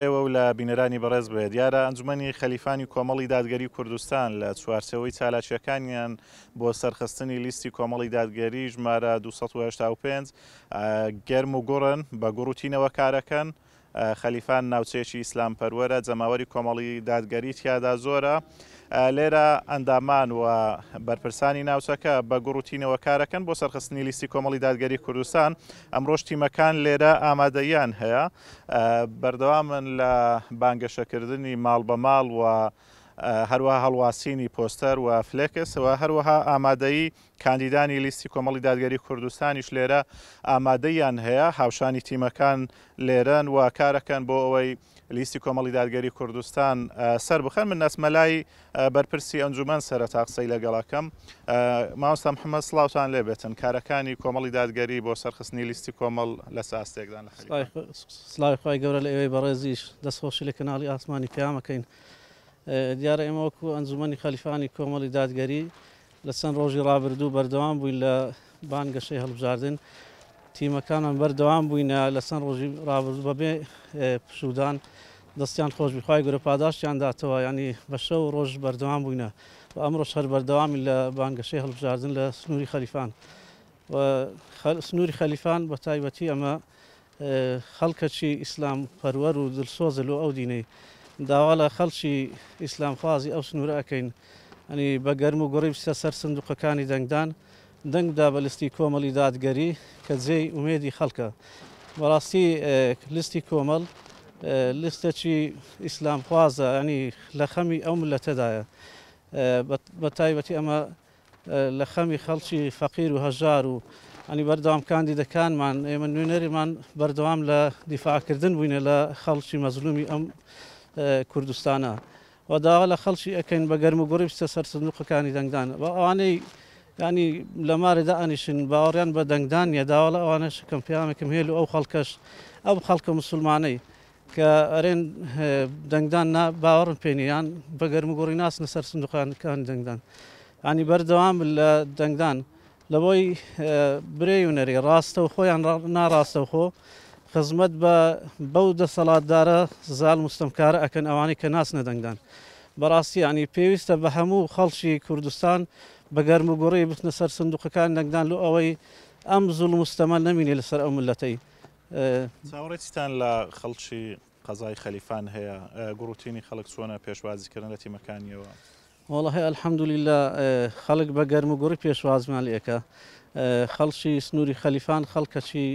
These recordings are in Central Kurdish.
ئێوە و لە بینەرانی بەڕێز بێ. دیارە ئەنجومەنی خەلیفانی کۆمەڵی دادگەری کوردستان لە چوارچێوەی چالاکییەکانیان بۆ سەرخستنی لیستی کۆمەڵی دادگەری ژمارە 285 گەرم و گوڕن، بە گوڕ و تینەوە کارەکەن. خەلیفان ناوچەیەکی ئیسلام پەروەرە، جەماوەری کۆمەڵی دادگەری تیادا زۆرە. لێرە ئەندامان و بەرپرسانی ناوچەکە بە گوڕ و تینەوە کارەکەن بۆ سەرخستنی لیستی کۆمەڵی دادگەری کوردستان. ئەمڕۆش تیمەکان لێرە ئامادەییان هەیە. بەردەوامن لە بانگەشەکردنی ماڵ بە ماڵ و هەروەها هەڵواسینی پۆستەر و فلێکس و هەروەها ئامادەیی کاندیدانی لیستی کۆمەڵی دادگەری کوردستانیش لێرە ئامادەیان هەیە هاوشانی تیمەکان لێرەن و کارەکەن بۆ ئەوەی لیستی کۆمەڵی دادگەری کوردستان سەربخەن. من ئەچمە لای بەرپرسی ئەنجومەن سەرەتا قسەی لەگەڵەکەم. مامۆستا محەممەد سڵاوتان لێبێتن. کارەکانی کۆمەڵی دادگەری بۆ سەرخستنی لیستی کۆمەڵ لە چ ئاستێکدان لە خەلیفان؟ سڵاوی خوای گەورە لە ئێوەی بەڕێزیش. دەستخۆشی لە کەناڵی ئاسمانی پەیام ئەکەین. دیارە ئێمە وەکو ئەنجومەنی خەلیفانی کۆمەڵی دادگەری لە چەند ڕۆژی ڕابردوو بەردەوام بووین لە بانگەشەی هەڵبژاردن، تیمەکانمان بەردەوام بووینە لە چەند ڕۆژی ڕابردوو بەبێ پشوودان، دەستیان خۆشبی خوای گەورە پاداشتیان داتەوە، یانی بە شەو و ڕۆژ بەردەوام بووینە و ئەمڕۆش هەر بەردەوامین لە بانگەشەی هەڵبژاردن لە سنووری خەلیفان و سنووری خەلیفان بە تایبەتی ئەمە خەڵکەکی ئیسلام پەروەر و دلسۆزە لۆ ئەو دینەی داوا لە خەڵکی ئیسلام خوازی ئەو سنورە ئەکەین ئەنی بە گەرم و گوڕی بچتە سەر سندوقەکانی دەنگدان دەنگ بدا بە لستی کۆمەڵی دادگەری کە جێی ئومێدی خەڵکە بەڕاستی لستی کۆمەڵ لستەکی ئیسلام خوازە ئەنی لە خەمی ئەو ملەتەدایە بە تایبەتی ئەمە لە خەمی خەڵکی فەقیر و هەژار و ینی بەردەوام کاندیدەکانمان ئێمە نوێنەریمان بەردەوام لە دیفاعکردن بووینە لە خەڵکی مەزلومی ئەم کوردستانە و داوا لە خەڵکی ئەکەین بە گەرم و گوڕی بچتە سەر سندوقەکانی دەنگدان و ئەوانەی ینی لە مارێ دائەنیشن باوەڕیان بە دەنگدان نیە داوا لە ئەوانەش ئەکەم پەیامێکم هەیە لۆ ئەو خەڵکەش ئەو خەڵکە موسڵمانەی کە ئەرێن دەنگدان نا باوەڕم پێ نیە یان بە گەرموگوڕی ناچنە سەر سندوقەکانی دەنگدان ینی بەردەوام لە دەنگدان لەبۆی برێ و نەرێ ڕاستەوخۆ یان ناڕاستەوخۆ خزمەت بە بەو دەسەڵاتدارە زاڵم و ستەمکارە ئەکەن ئەوانەی کە ناچنە دەنگدان بەڕاستی ینی پێویستە بە هەموو خەڵکی کوردستان بە گەرموگوڕی بچنە سەر سندوقەکانی دەنگدان لۆ ئەوەی ئەم زوڵم و ستەمە نەمینێ لەسەر ئەو ملەتەی چاوەڕێی چیتان لە خەڵکی قەزای خەلیفان هەیە؟ گوڕوتینی خەڵک چۆنە پێشوازیکردن لە تیمەکانیەوە؟ وەڵاهی الحمدللە خەڵک بە گەرم و گوڕی پێشوازیمان لێ ئەکا خەڵکی سنووری خەلیفان خەڵکەکی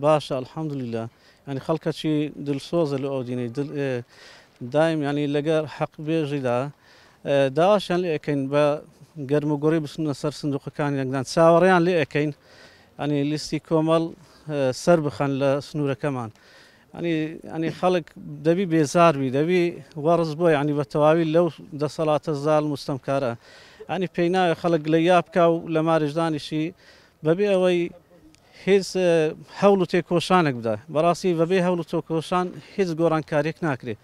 باشە الحمدللە یانی خەڵکەکی دلسۆزە لۆ ئەو دینەی دل دایم یانی لەگەر حەق بێژیدا داواشیان لێ ئەکەین بە گەرم و گوڕی بچنە سەر سندوقەکانی دەنگدان چاوەڕێیان لێ ئەکەین ینی لیستی کۆمەڵ سەر بخەن لە سنوورەکەمان ینی ینی خەڵک دەبی بێزاربی دەبی وەڕز بۆ ینی بە تەواوی لەو دەسەڵاتە زاڵ مستەمکارە ینی پێی ناوێ خەڵک لە یا بکا و لە مارشدانیشی بەبێ ئەوەی هیچ هەوڵ و تێکۆشانێک بدا بەڕاستی بەبێ هەوڵ و تۆکۆشان هیچ گۆڕانکاریەک ناکرێت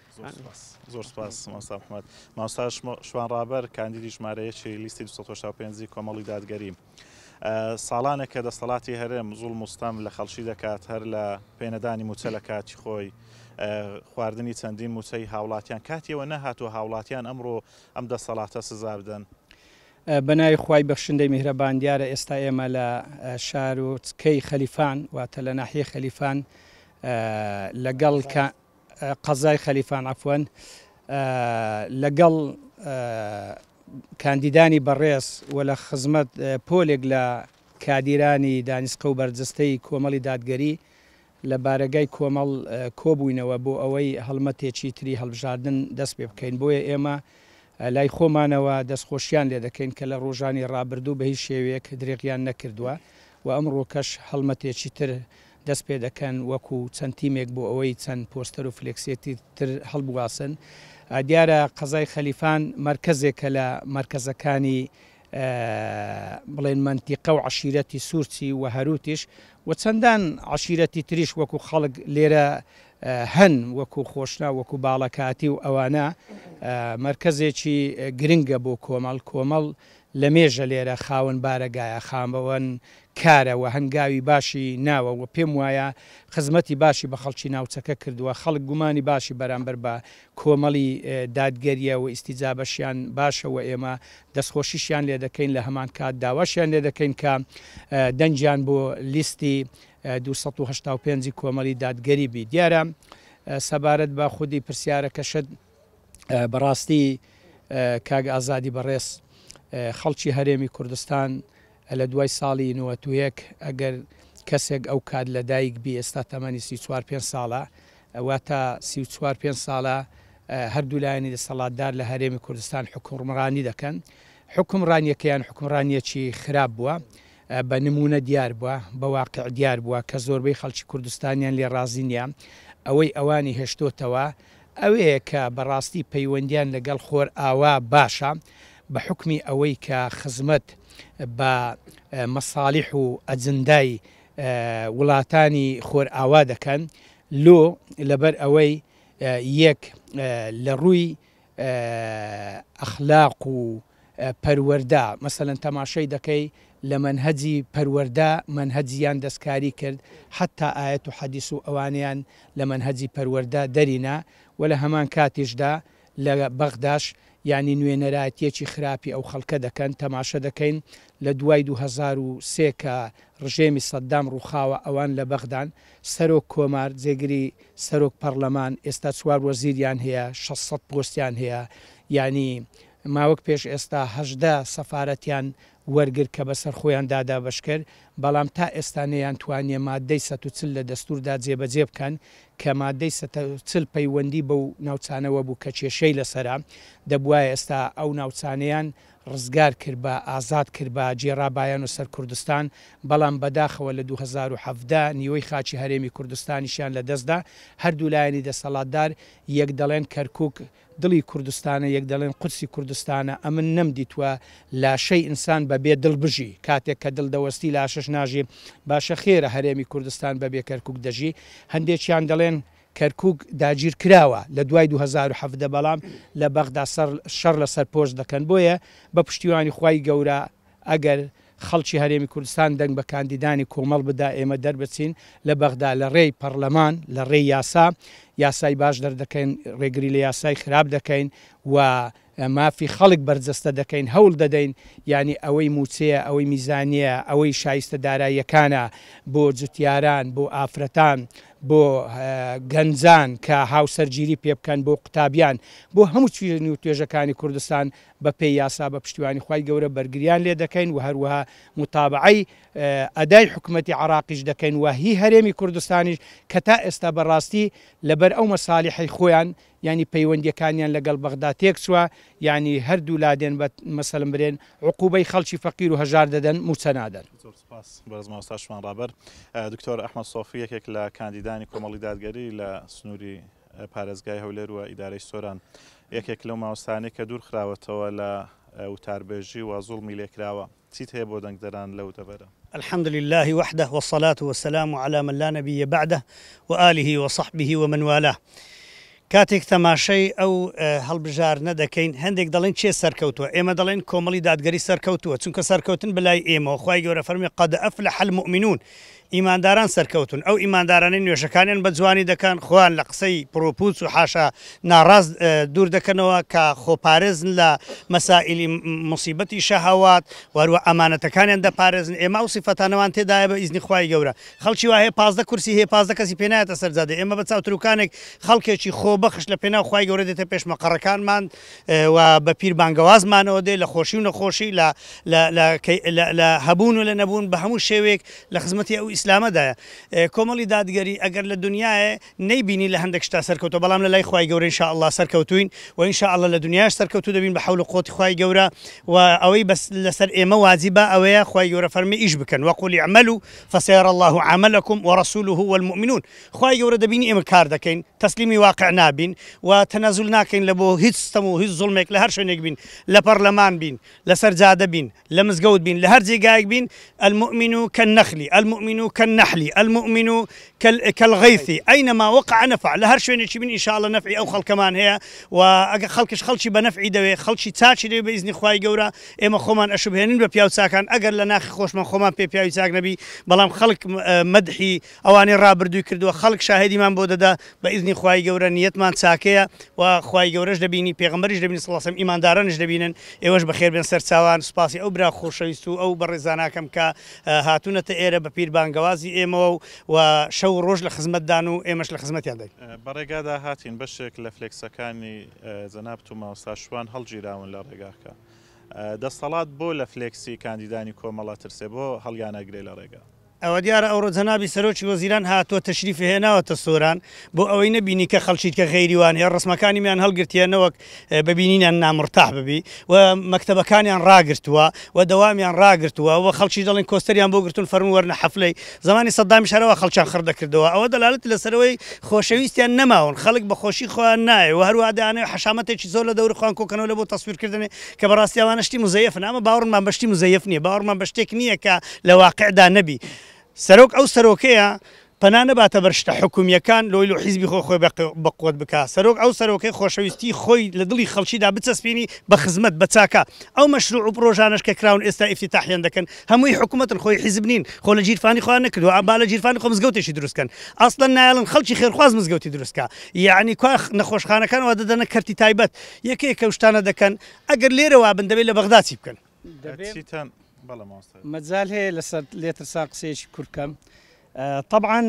زۆر سپاس مامۆستا محمد مامۆستا شوان ڕابەر کاندیدی ژمارە یەکی لیستی 285 کۆمەڵی دادگەری ساڵانێکە دەسەڵاتی هەرێم زوڵم و ستەم لە خەڵکی دەکات، هەر لە پێنەدانی مووچە لە کاتی خۆی، خواردنی چەندین مووچەی هاوڵاتیان، کاتی ئەوە نەهاتووە هاوڵاتیان ئەمڕۆ ئەم دەسەڵاتە سزا بدەن؟ بە ناوی خوای بەخشندەی میهرەبان دیارە ئێستا ئێمە لە شارۆچکەی خەلیفان واتە لە ناحیەی خەلیفان لەگەڵ قەزای خەلیفان عەفوەن لەگەڵ کاندیدانی بەڕێز و لە خزمەت پۆلێک لە کادیرانی دانیسقە و بەرجەستەی کۆمەڵی دادگەری لە بارەگای کۆمەڵ کۆبووینەوە بۆ ئەوەی هەڵمەتێکی تری هەڵبژاردن دەست پێ بکەین بۆیە ئێمە لای خۆمانەوە دەستخۆشیان لێ دەکەین کە لە ڕۆژانی ڕابردوو بە هیچ شێوەیەک درێغیان نەکردووە و ئەمڕۆکەش هەڵمەتێکی تر دەست پێ دەکەن وەکو چەند تیمێک بۆ ئەوەی چەند پۆستەر و فلێکسێتی تر هەڵبواسن. دیارە قەزای خەلیفان مەرکەزێکە لە مەرکەزەکانی بڵێن مەنتیقە و عەشیرەتی سورچی و هەروتیش و چەندان عەشیرەتی تریش وەکو خەڵک لێرە هەن وەکو خۆشناو وەکو باڵەکاتی و ئەوانە مەرکەزێکی گرنگە بۆ کۆمەڵ کۆمەڵ. لە مێژە لێرە خاوەن بارەگایە، خاوەن کارە و هەنگاوی باشی ناوە و پێم وایە خزمەتی باشی بە خەڵکی ناوچەکە کردووە، خەڵک گومانی باشی بەرامبەر بە کۆمەڵی دادگەرییە و ئیستیجابەشیان باشە و ئێمە دەستخۆشیشیان لێ دەکەین، لە هەمان کات داواشیان لێ دەکەین کە دەنگیان بۆ لیستی 285 ی کۆمەڵی دادگەری بی. دیارە سەبارەت بە خودی پرسیارەکەشت، بەڕاستی کاک ئازادی بەڕێز خەڵکی هەرێمی کوردستان لە دوای ساڵی 91 ئەگەر کەسێک ئەو کات لە دایک بی ئێستا تەمەنی 34 پێنج ساڵە واتە 34 پێنج ساڵە هەردوو لایەنی دەسەڵاتدار لە هەرێمی کوردستان حکومڕانی دەکەن حکومڕانیەکەیان حکومڕانیەکی خراپ بووە بە نموونە دیار بووە، بە واقیع دیار بووە کە زۆربەی خەڵکی کوردستانیان لێ ڕازی نییە. ئەوەی ئەوانی هێشتۆتەوە ئەوەیە کە بە ڕاستی پەیوەندیان لە گەڵ خۆرئاوا باشە، بە حوکمی ئەوەی کە خزمەت بە مەساڵیح و ئەجندای وڵاتانی خۆرئاوا دەکەن، لۆ؟ لەبەر ئەوەی یەک لە ڕووی ئەخلاق و پەروەردە، مەسەلەن تەماشای دەکەی لە مەنهەجی پەروەردە مەنهەجیان دەستکاری کرد حەتا ئایەت و حەدیس و ئەوانەیان لە مەنهەجی پەروەردە دەرینا وە لە هەمان کاتیشدا لە بەغداش یانی نوێنەرایەتیەکی خراپی ئەو خەڵکە دەکەن تەماشە دەکەین لە دوای 2003 کە ڕژێمی سەدام ڕوخاوە ئەوان لە بەغدان سەرۆک کۆمار جێگری سەرۆک پەڕلەمان ئێستا چوار وەزیریان هەیە 600 پۆستیان هەیە یانی ماوەک پێش ئێستا 18 سەفارەتیان وەرگرت کە بەسەر خۆیاندا دابەش کرد، بەڵام تا ئێستا نەیانتوانیە ماددەی 140 لە دەستووردا جێبەجێ بکەن کە ماددەی 140 پەیوەندی بەو ناوچانەوە بوو کە کێشەی لەسەرە، دەبوایە ئێستا ئەو ناوچانەیان ڕزگار کردبا، ئازاد کردبا، گێڕابایانۆ سەر کوردستان، بەڵام بەداخەوە لە 2017 نیوەی خاکی هەرێمی کوردستانیشیان لەدەستدا، هەردوو لایەنی دەسەڵاتدار یەک دەڵێن کەرکوک دڵی کوردستانە یەک دەڵێن قودسی کوردستانە ئەمن نەم دیتوە لاشەی ئینسان بە بێ دڵ بژی کاتێک کە دڵ دەوەستی لاشەش ناژی باشە خێرە هەرێمی کوردستان بە بێ کەرکوک دەژی هەندێکیان دەڵێن کەرکوک داگیر کراوە لە دوای 2017 بەڵام لە بەغدا سەر شەڕ لەسەر پۆست دەکەن بۆیە بە پشتیوانی خوای گەورە ئەگەر خەڵکی هەرێمی کوردستان دەنگ بە کاندیدانی کۆمەڵ بدا ئێمە دەربچین لە بەغدا لە ڕێی پەڕلەمان لە ڕێی یاسا یاسای باش دەردەکەین ڕێگری لە یاسای خراپ دەکەین و مافی خەڵک بەرجەستە دەکەین هەوڵ دەدەین یانی ئەوەی موچەیە ئەوەی میزانیە ئەوەی شایستە داراییەکانە بۆ جوتیاران بۆ ئافرەتان بۆ گەنجان کە هاوسەرگیری پێ بکەن بۆ قوتابیان بۆ هەموو چین و توێژەکانی کوردستان بە پێی یاسا بە پشتیوانی خوای گەورە بەرگریان لێ دەکەین و هەروەها موتابەعەی ئەدای حکومەتی عێڕاقیش دەکەین و هی هەرێمی کوردستانیش کە تا ئێستا بە ڕاستی لەبەر ئەو مەسالیحەی خۆیان یانی پەیوەندیەکانیان لەگەڵ بەغدا تێکچوە یانی هەردوو لا دێن بە مەسەلەن برێن عقوبەی خەڵکی فەقیر و هەژار دەدەن موچە نادەن. زۆر سوپاس بەڕێز مامۆستا شوان ڕابەر. دکتۆر ئەحمەد سۆفی یەکێک لە کاندیدانی کۆمەڵی دادگەری لە سنووری پارێزگای هەولێر و ئیدارەی سۆران یەکێک لەو مامۆستایانەی کە دوور خراوەتەوە لە وتاربێژی و زوڵمی لێکراوە چیت هەیە بۆ دەنگدەران لەو دەڤەرە؟ الحمد للە وحدە والصلاة والسلام علی من لا نبی بعدە و آله و صحبه و من والاه کاتێک تەماشای ئەو هەڵبژاردنە دەکەین هەندێک دەڵێن کێ سەرکەوتووە ئێمە دەڵێن کۆمەڵی دادگەری سەرکەوتووە چونکە سەرکەوتن بەلای ئێمەوە خوای گەورە فەرمی قد افلح المؤمنون ئیمانداران سەرکەوتوون، ئەو ئیماندارانەی نوێژەکانیان بە جوانی دەکەن، خۆیان لە قسەی پڕوپووچ و حاشا ناڕاست دوور دەکەنەوە، کە خۆپارێزن لە مەسائیلی موسیبەتی شەهەوات و هەروە ئەمانەتەکانیان دەپارێزن، ئێمە ئەو سیفەتانەمان تێدایە بە ئیزنی خوای گەورە. خەڵکی وا هەیە 15 کورسی هەیە 15 کەسی پێ نایەتە سەر جادە، ئێمە بە چاوتروکانێک خەڵکێکی خۆبەخش لە پێناو خوای گەورە دێتە پێش مەقەڕەکانمان و بە پیر بانگەوازمانەوە دێ لە خۆشی و نەخۆشی لە لە لە لە هەبوون و لە نەبوون بە هەموو شێوەیەک لە خزمەتی ئەو ئیسلامەدایە. کۆمەڵی دادگەری ئەگەر لە دونیایێ نەیبینی لە هەندێک شتا سەرکەوتوە بەڵام لە لای خوای گەورە ان شاء اللە سەرکەوتوین و ان شاء اللە لە دونیاش سەرکەوتو دەبین بە حەول و قوەتی خوای گەورە و ئەوەی بەس لەسەر ئێمە واجبە ئەوەیە خوای گەورە فەرمی ئیش بکەن وقل اعملوا فسیری اللە عملکم ورسوله والمؤمنون خوای گەورە دەبینی ئێمە کار دەکەین تەسلیمی واقع نابین و تەنازول ناکەین لە بۆ هیچ ستەم و هیچ زوڵمێک لە هەر شوێنێک بین لە پەڕلەمان بین لەسەر جادە بین لە مزگەوت بین لە هەر جێگایەک بین المؤمن کالنخل المؤمن کالنحل المومن کالغیث اینما وقع نفع لە هەر شوێنێکی بین ان شاء اللە نەفعی ئەو خەڵکەمان هەیە و ئەگەر خەڵکش خەڵکی بە نەفعی دەوێ خەڵکی چاکی دەوێ بە ئیزنی خوای گەورە ئێمە خۆمان ئەشوبهێنین بە پیاو چاکان ئەگەر لە ناخی خۆشمان خۆمان پێ پیاوی چاک نەبی بەڵام خەڵک مەدحی ئەوانەی ڕابردووی کردووە خەڵک شاهێدیمان بۆ دەدا بە ئیزنی خوای گەورە نیەتمان چاکەیە و خوای گەورەش دەبینی پێغەمبەریش دەبینی صلی اللە علیە وسلم ئیماندارانیش دەبینن ئێوەش بەخێر بێن سەرچاوان سوپاسی ئەو برا خۆشەویست و ئەو بەڕێزاناکەم کە هاتوونەتە ئێرە بە پیر بانگەوازی ئێمەوە و و شەو و ڕۆژ لە خزمەتدان و ئێمەش لە خزمەتیانداین. بە ڕێگادا هاتین بەشێک لە فلێکسەکانی جەنابت و مامۆستا شوان هەڵگیراون لە ڕێگاکە. دەستەڵات بۆ لە فلێکسی کاندیدانی کۆمەڵ ئەترسێ؟ بۆ هەڵیانئەگرێ لە ڕێگا؟ ئەوە دیارە ئەوڕۆ جەنابی سەرۆکی وەزیران هاتووە تەشریفی هێناوەتە سۆران بۆ ئەوەی نەبینی کە خەڵکی کە غەیری وان هەیە ڕسمەکانیمیان هەڵگرتیە نەوەک بە بینینیان نامرتاح ببی و مەکتەبەکانیان ڕاگرتووە و دەوامیان ڕاگرتووە و خەڵکیش دەڵێن کۆستەریان بۆ گرتوون فەرموو وەرنە حەفلەی زەمانی سەدامیش هەروا خەڵکیان خڕ دەکردەوە ئەوە دەلالەت لەسەرەوەی خۆشەویستیان نەماون خەڵک بە خۆشی خۆیان نایە و هەروەها دەیانەوێت حەشامەتێکی زۆر لە دەوری خۆیان کۆکەنەوە لە بۆ تەسویرکردنێ کە بەڕاستی ئەوانە شتی موزەیەفن ئەمە باوەڕمان بە شتی موزەیەف نییە باوەڕمان بە شتێک نییە کە لە واقعدا نەبی سەرۆک ئەو سەرۆکەیە پەنا نەباتە بەر شتە حکومییەکان لۆی لۆ حیزبی خۆی خۆی بەقوەت بکا سەرۆک ئەو سەرۆکەی خۆشەویستی خۆی لە دڵی خەڵکیدا بچەسپینی بە خزمەت بە چاکە ئەو مەشروع و پرۆژانەش کە کراون ئێستا ئیفتیتاحیان دەکەن هەمووی حکومەتن خۆی حیزب نین خۆ لە گیرفانی خۆیان نەکردوە با لە گیرفانی خۆ مزگەوتێکی دروست کەن ئەسڵەن نایەڵن خەڵکی خێرخواز مزگەوتی دروست کا یەعنی کوا نەخۆشخانەکان وا دەدەنە کەرتی تایبەت یەکە یەکە ئەو شتانە دەکەن ئەگەر لێرە وابن دەبێت لە بەغدا چی بکەن؟ دەبێ چیتان بەڵێ مامۆستا. مەجال هەیە لەسەر لێترسان قسەیەکی کورت بکەم تەبعەن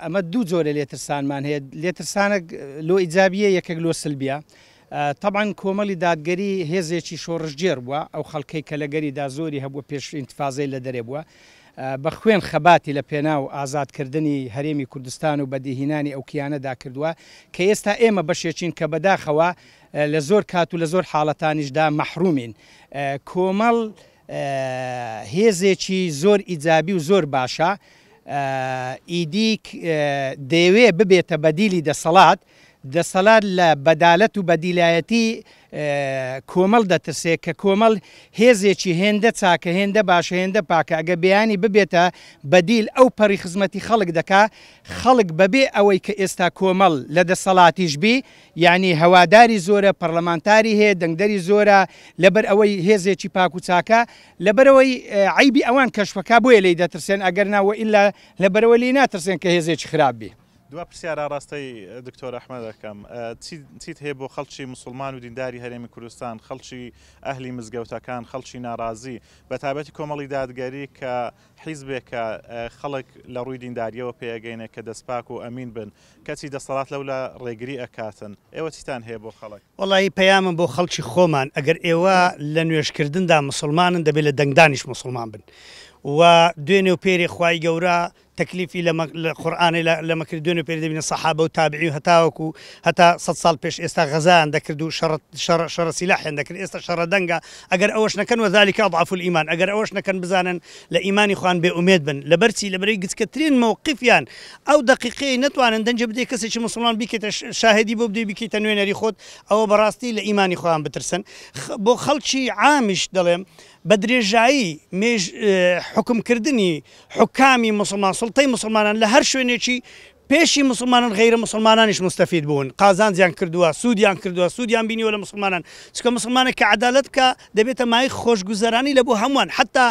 ئەمە دوو جۆرە لێترسانمان هەیە لێترسانێک لۆ ئیجابیە یەکێک لۆ سلبیە تەبعەن کۆمەڵی دادگەری هێزێکی شۆڕشگێڕ بووە ئەو خەڵکەی کە لەگەریدا زۆری هەبووە پێش ئینتفازەی لە دەرێ بووە بە خوێن خەباتی لە پێناو ئازادکردنی هەرێمی کوردستان و بەدیهینانی ئەو کیانەدا کردووە کە ئێستا ئێمە بەشێکین کە بەداخەوە لە زۆر کات و لە زۆر حاڵەتانیشدا مەحرومین. کۆمەڵ هێزێکی زۆر ئیجابی و زۆر باشە، ئیدی دەیەوێ ببێتە بەدیلی دەسەڵات، دەسەلات لە بەدالەت و بەدیلایەتی کۆمەڵ دەترسێ کە کۆمەڵ هێزێکی هێندە چاکە هێندە باشە هێندە پاکە ئەگە بەیانی ببێتە بەدیل ئەو پەڕی خزمەتی خەڵک دەکا خەڵک بەبێ ئەوەی کە ئێستا کۆمەڵ لە دەسەڵاتیش بی یانی هەواداری زۆرە پەڕلەمانتاری هەیە دەنگدەری زۆرە لەبەر ئەوەی هێزێکی پاک و چاکە لەبەرئەوەی عەیبی ئەوان کەشفەکا بۆیە لێی دەترسێن ئەگەر نا وئیلا لەبەرئەوە لێی ناترسێن کە هێزێکی خراپ بی. دوا پرسیار ئاڕاستەی دکتۆر ئەحمەد ئەکەم، چیت هەیە بۆ خەڵکی موسڵمان و دینداری هەرێمی کوردستان، خەڵکی ئەهلی مزگەوتەکان، خەڵکی ناڕازی، بەتایبەتی کۆمەڵی دادگەری کە حیزبێکە خەڵک لە ڕووی دیندارییەوە پێئەگەینێ کە دەستپاک و ئەمین بن، کەچی دەسەڵات لەولا ڕێگری ئەکاتن، ئێوە چیتان هەیە بۆ خەڵک؟ وەڵایی پەیامم بۆ خەڵکی خۆمان ئەگەر ئێوە لە نوێژکردندا موسڵمانن دەبێت لە دەنگدانیش موسڵمان بن و دوێنێ و پێرێ خوای گەورە تەکلیفی لە لە قورئانێ لە لە مەکرد دوێنێ پێرێ دەبینە سەحابە و تابعی و هەتاوەکو هەتا سەد ساڵ پێش ئێستا غەزایان دەکرد و شەڕ شەڕ شەڕە سیلاحیان دەکرد ئێستا شەڕە دەنگە ئەگەر ئەوەش نەکەن وذلک اضعف الایمان ئەگەر ئەوەش نەکەن بزانن لە ئیمانی خۆیان بێ ئومێد بن لەبەر چی لەبەرەی گچکەترین مەوقفیان ئەو دەقیقەیەی نەتوانن دەنگێ بدەی کەسێکی موسڵمان بیکەیتە شاهێدی بۆ بدەی بیکەیتە نوێنەری خۆت ئەوە بەڕاستی لە ئیمانی خۆیان بترسن بۆ خەڵکی عامیش دەڵێم بە درێژایی مێژ حوکم کردنی حوکامی موسڵمان سوڵتەی موسڵمانان لە هەر شوێنێکی پێشی موسڵمانان غەیرە موسڵمانانیش موستەفید بوون قازانجیان کردووە سوودیان کردووە سوودیان بینیوە لە موسڵمانان چونکە موسڵمانێک کە عەدالەت بکا دەبێتە مایەی خۆشگوزەرانی لە بۆ هەمووان حەتا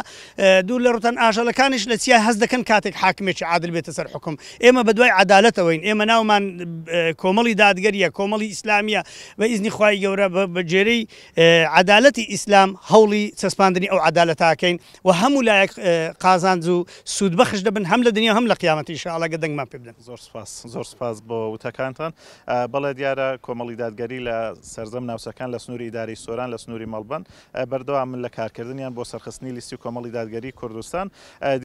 دوور لە ڕوتان ئاژەڵەکانیش لە چیا هەست دەکەن کاتێک حاکمێکی عادل بێتە سەر حوکم ئێمە بە دوای عەدالەتەوەین ئێمە ناومان کۆمەڵی دادگەریە کۆمەڵی ئیسلامیە بە ئیزنی خوای گەورە بە گوێرەی عەدالەتی ئیسلام هەوڵی چەسپاندنی ئەو عەدالەتە ئەکەین و هەموو لایەک قازانج و سوودبەخش دەبن هەم لە دنیا و هەم لە قیامەت ان شاء اللە گەر دەنگمان پێ بدەن. زۆر سوپاس زۆر سوپاس بۆ وتەکانتان. بەڵێ دیارە کۆمەڵی دادگەری لە سەرجەم ناوچەکان لە سنووری ئیدارەی سۆران لە سنووری مەڵبەند بەردەوامن لە کارکردنیان بۆ سەرخستنی لیستی کۆمەڵی دادگەری کوردستان.